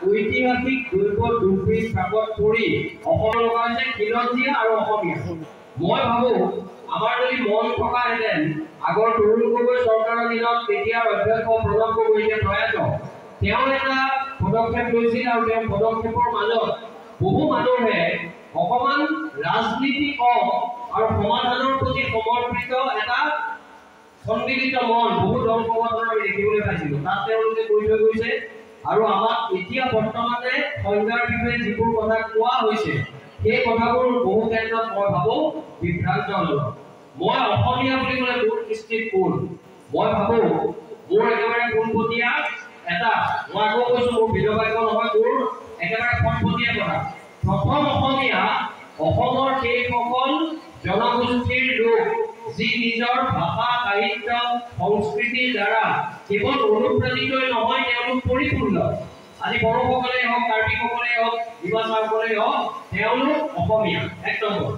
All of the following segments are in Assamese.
ঐতিহাসিক দৈৱ দুৰ্বৃত্ত প্ৰাকত পৰি অসমৰ লগা হৈছে খিলঞ্জীয়া আৰু অসমীয়া। মই ভাবো আমাৰ যদি মন থকাহেঁতেন আগৰ তৰুণ গগৈ চৰকাৰৰ দিনত তেতিয়াৰ অধ্যক্ষ প্ৰণৱ গগৈ এতিয়া প্ৰয়াত, তেওঁ এটা পদক্ষেপ লৈছিল আৰু তেওঁৰ পদক্ষেপৰ মাজত বহু মানুহে অকণমান ৰাজনীতি কম আৰু সমাধানৰ প্ৰতি সমৰ্পিত এটা সন্মিলিত মন বহু দল সংগঠনৰ আমি দেখিবলৈ পাইছিলোঁ। তাত তেওঁলোকে কৈ থৈ গৈছে আৰু আমাক এতিয়া বৰ্তমানে সংজ্ঞাৰ বিষয়ে যিবোৰ কথা কোৱা হৈছে সেই কথাবোৰ বহু ক্ষেত্ৰত মই ভাবোঁ বিভ্ৰান্তজনক। মই অসমীয়া বুলি ক'লে মোৰ দৃষ্টিত কোন, মই ভাবোঁ মোৰ একেবাৰে পোনপটীয়া এটা, মই আকৌ কৈছোঁ মোৰ বেদবাক্য নহয়, মোৰ একেবাৰে ফটফটীয়া কথা। প্ৰথম অসমীয়া অসমৰ সেইসকল জনগোষ্ঠীৰ লোক যি নিজৰ ভাষা সাহিত্য সংস্কৃতিৰ দ্বাৰা কেৱল অনুপ্ৰাণিতই নহয়, তেওঁলোক পৰিপূৰ্ণ। আজি বড়োসকলেই হওক, কাৰ্বিসকলেই হওক, ডিমাচাসকলেই হওক, তেওঁলোক অসমীয়া এক নম্বৰ।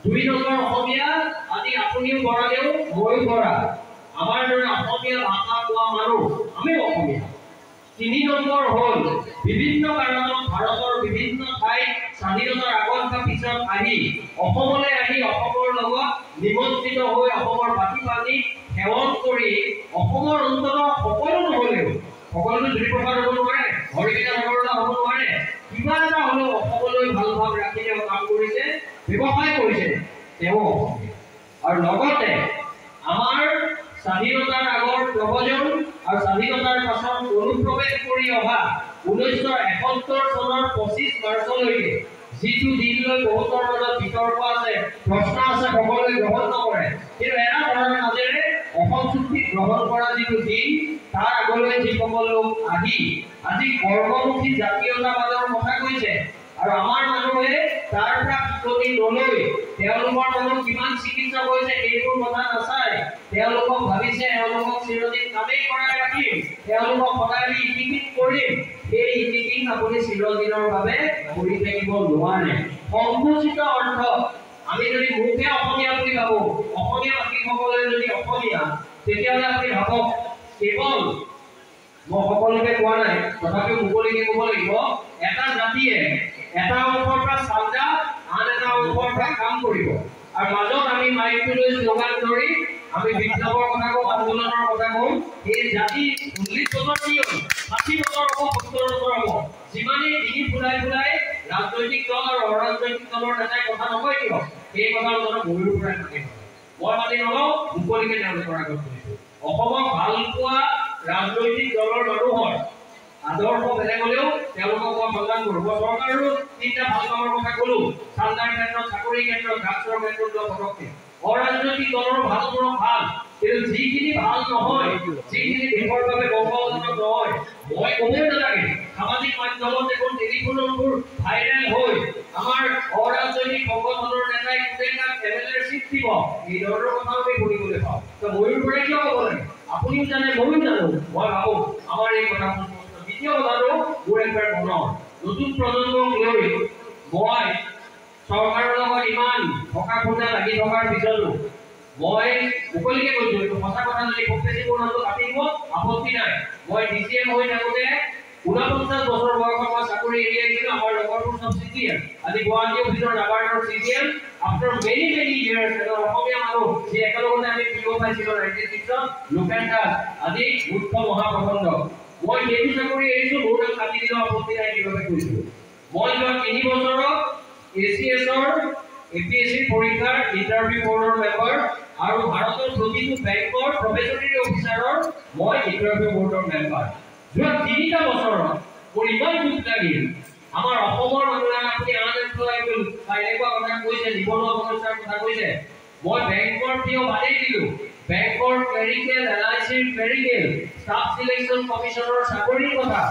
দুই নম্বৰ অসমীয়া আজি আপুনিও বৰালেও ময়ো বৰা, আমাৰ দৰে অসমীয়া ভাষা কোৱা মানুহ আমিও অসমীয়া। তিনি নম্বৰ হ'ল বিভিন্ন কাৰণত ভাৰতৰ বিভিন্ন ঠাইত স্বাধীনতাৰ আগত বা পিছত আহি অসমলৈ আহি অসমৰ লগত নিমন্ত্ৰিত হৈ অসমৰ মাটি পানী সেৱন কৰি অসমৰ অন্ততঃ সকলো নহ'লেও, সকলোতো জ্যোতিপ্ৰসাদ হ'ব নোৱাৰে, হৰিবিনাথ আগৰৱালা হ'ব নোৱাৰে, কিবা এটা হ'লেও অসমলৈ ভাল ভাৱ ৰাখি তেওঁ কাম কৰিছে, ব্যৱসায় কৰিছে, তেওঁ অসমীয়া। আৰু লগতে আমাৰ স্বাধীনতাৰ আগৰ প্ৰব্ৰজন আৰু স্বাধীনতাৰ পাছত অনুপ্ৰৱেশ কৰি অহা 1971 চনৰ 25 মাৰ্চলৈকে যিটো দিন লৈ বহুতৰ মাজত বিতৰ্ক আছে, প্ৰশ্ন আছে, সকলোৱে গ্ৰহণ নকৰে, কিন্তু এটা ধৰণৰ মাজেৰে অসম চুক্তি গ্ৰহণ কৰা যিটো দিন, তাৰ আগলৈ যিসকল লোক আহি আজি কৰ্মমুখী জাতীয়তাবাদৰ কথা কৈছে আৰু আমাৰ মানুহে তাৰ পৰা শিকনি নলৈ তেওঁলোকৰ মনত কিমান চিকিৎসা হৈছে সেইবোৰ কথা নাচাই তেওঁলোকক ভাবিছে এওঁলোকক চিৰদিন কামেই কৰাই ৰাখিম, তেওঁলোকক সদায় আমি ইটিকিং কৰিম। সেই ইটিকিং আপুনি চিৰদিনৰ বাবে কৰি থাকিব নোৱাৰে। সংকুচিত অৰ্থ আমি যদি মুখে অসমীয়া বুলি ভাবো, অসমীয়া ভাষীসকলে যদি অসমীয়া, তেতিয়াহ'লে আপুনি ভাবক, কেৱল মই সকলোকে কোৱা নাই, তথাপিও মুকলিকে ক'ব লাগিব, এটা জাতিয়ে এটা অংশৰ পৰা চান্দা আন এটা অংশৰ পৰা কাম কৰিব আৰু মাজত আমি মাইকটো লৈ শ্লোগান ধৰি আমি বিপ্লৱৰ কথা কওঁ, আন্দোলনৰ কথা কওঁ। এই জাতি 40 বছৰ কি হ'ল, 60 বছৰ হ'ব, 70 বছৰ হ'ব, যিমানেই ডিঙি ফুলাই ফুলাই ৰাজনৈতিক দল আৰু অৰাজনৈতিক দলৰ নেতাই কথা নকয় কিয়, সেই কথা অন্ততঃ ময়ূৰ পৰাই মানি নলওঁ। মই মানি নলওঁ, মুকলিকে তেওঁলোকৰ আগত কৈছোঁ। অসমক ভাল পোৱা ৰাজনৈতিক দলৰ মানুহৰ আদৰ্শ বেলেগ হ'লেও তেওঁলোকক মই সন্মান কৰোঁ। মই চৰকাৰৰো তিনিটা ভাল কামৰ কথা ক'লো, চান্দাৰ ক্ষেত্ৰত, চাকৰিৰ ক্ষেত্ৰত, ড্ৰাগছৰ ক্ষেত্ৰত লোৱা পদক্ষেপ। অৰাজনৈতিক দলৰ ভালবোৰক ভাল, কিন্তু যিখিনি ভাল নহয়, যিখিনি দেশৰ বাবে মংগলজনক নহয়, মই ক'বই নালাগে। সামাজিক মাধ্যমত দেখোন টেলিফোনবোৰ ভাইৰেল হৈ আমাৰ অৰাজনৈতিক সংগঠনৰ নেতাই কোনে কাক এম এল এৰ চিট দিব, এই ধৰণৰ কথাও আমি শুনিবলৈ পাওঁ। তো ময়ূৰ বৰাই কিয় ক'ব লাগে? আপুনিও জানে, ময়ো জানো। মই ভাবোঁ আমাৰ এই কথাবোৰ। দ্বিতীয় কথাটো মোৰ একবাৰ মনৰ নতুন প্ৰজন্মক লৈ মই চৰকাৰৰ লগত ইমান থকা খুন্দা লাগি থকাৰ পিছতো মই মুকলিকে কৈছোঁ, এইটো সঁচা কথা, যদি খুব বেছি মোৰ নামটো কাটি দিব আপত্তি নাই। মই ডি চি এম হৈ থাকোঁতে 49 বছৰ বয়সত মই চাকৰি এৰি আহিছিলোঁ। আমাৰ লগৰবোৰ চব চি জি এম, আজি গুৱাহাটী অফিচৰ নাবাৰ্ডৰ C G M. After many many years এজন অসমীয়া মানুহ যি একেলগতে আমি পি অ' পাইছিলোঁ 96ত, লোকেন দাস আজি মুখ্য মহাপ্ৰবন্ধক। মই সেইটো চাকৰি এৰিছোঁ, মোৰ নাম কাটি দিলেও আপত্তি নাই, সেইবাবে কৈছোঁ। মই যোৱা 3 বছৰত এ চি এছৰ এ পি এছ চিৰ পৰীক্ষাৰ ইণ্টাৰভিউ বৰ্ডৰ মেম্বাৰ আৰু ভাৰতৰ প্ৰতিটো বেংকৰ প্ৰবেচনেৰী অফিচাৰৰ মই ইণ্টাৰভিউ বৰ্ডৰ মেম্বাৰ। যোৱা 3টা বছৰত মোৰ ইমান দুখ লাগিল, আমাৰ অসমৰ মানুহে আপুনি আনএমপ্লয়েবল বা এনেকুৱা কথা কৈছে, নিবনুৱা সমস্যাৰ কথা কৈছে। মই বেংকৰ পিঅ বাদেই দিলোঁ, বেংকৰ ক্লেৰিকেল, এল I চিৰ ক্লেৰিকেল, ষ্টাফ চিলেকশ্যন কমিশ্যনৰ চাকৰিৰ কথা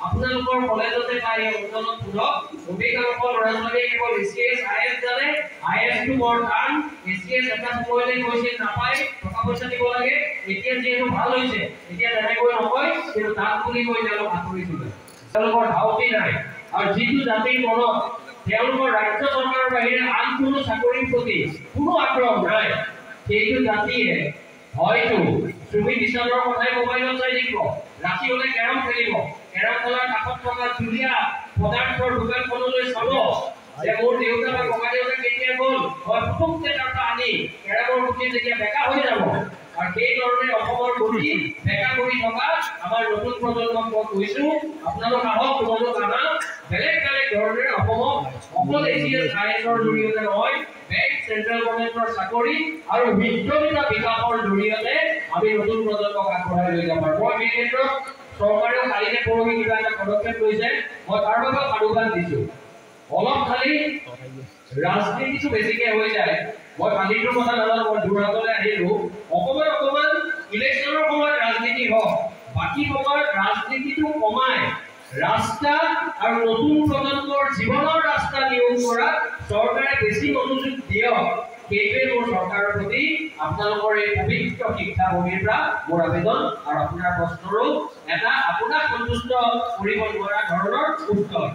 আপোনালোকৰ কলেজতে পাই এই অঞ্চলত সোধক, অধিকাংশ ল'ৰা ছোৱালীয়ে কেৱল এ চি এছ, I S জানে। আই এছটো বৰ টান, এ চি এছ এটা সময়লৈ কৈছিল নাপায়, টকা পইচা দিব লাগে। এতিয়া যিহেতু ভাল হৈছে, এতিয়া তেনেকৈ নকয়, কিন্তু টান বুলি কৈ তেওঁলোক আঁতৰিছিলে, তেওঁলোকৰ ধাউতি নাই। আৰু যিটো জাতিৰ মনত তেওঁলোকৰ ৰাজ্য চৰকাৰৰ বাহিৰে আন কোনো চাকৰিৰ প্ৰতি কোনো আগ্ৰহ নাই, সেইটো জাতিয়ে হয়তো চুমি বিচাৰৰ কথাই মোবাইলত চাই থাকিব, ৰাতি হ'লে কেৰম খেলিব, কেৰমখলাৰ কাষত থকা জুলীয়া পদাৰ্থৰ দোকানখনলৈ চাব যে মোৰ দেউতা বা ককা দেউতা কেতিয়া গ'ল, মই পুতুককে তাৰ পৰা আনি কেৰমৰ গুটি যেতিয়া বেকা হৈ যাব, আৰু সেইধৰণে অসমৰ গুটি বেকা কৰি থকা আমাৰ নতুন প্ৰজন্মক মই কৈছো, আপোনালোক আহক, তোমালোক আহা, বেলেগ বেলেগ ধৰণেৰে অসমক অকল এচিএছ I এছৰ জৰিয়তে নহয়, বেংক, চেণ্ট্ৰেল গভৰ্ণমেণ্টৰ চাকৰি আৰু উদ্যমিতা বিকাশৰ জৰিয়তে আমি নতুন প্ৰজন্মক আগবঢ়াই লৈ যাব পাৰোঁ। মই এই ক্ষেত্ৰত চৰকাৰেও কালিনে পৰহি কিবা এটা পদক্ষেপ লৈছে, মই তাৰ বাবেও সাধুবাদ দিছোঁ। অলপ খালি ৰাজনীতিটো বেছিকে হৈ যায়, মই কালিটোৰ কথা নাজানো, মই যোৰহাটলৈ আহিলো, অকণমান অকণমান ইলেকশ্যনৰ সময়ত ৰাজনীতি হওক, বাকী সময়ত ৰাজনীতিটো কমাই ৰাস্তা আৰু নতুন প্ৰজন্মৰ জীৱনৰ ৰাস্তা নিয়োগ কৰাত চৰকাৰে বেছি মনোযোগ দিয়ক। সেইটোৱে মোৰ চৰকাৰৰ প্ৰতি আপোনালোকৰ এই পবিত্ৰ শিক্ষাভূমিৰ পৰা মোৰ আবেদন, আৰু আপোনাৰ প্ৰশ্নৰো এটা আপোনাক সন্তুষ্ট কৰিব নোৱাৰা ধৰণৰ উত্তৰ।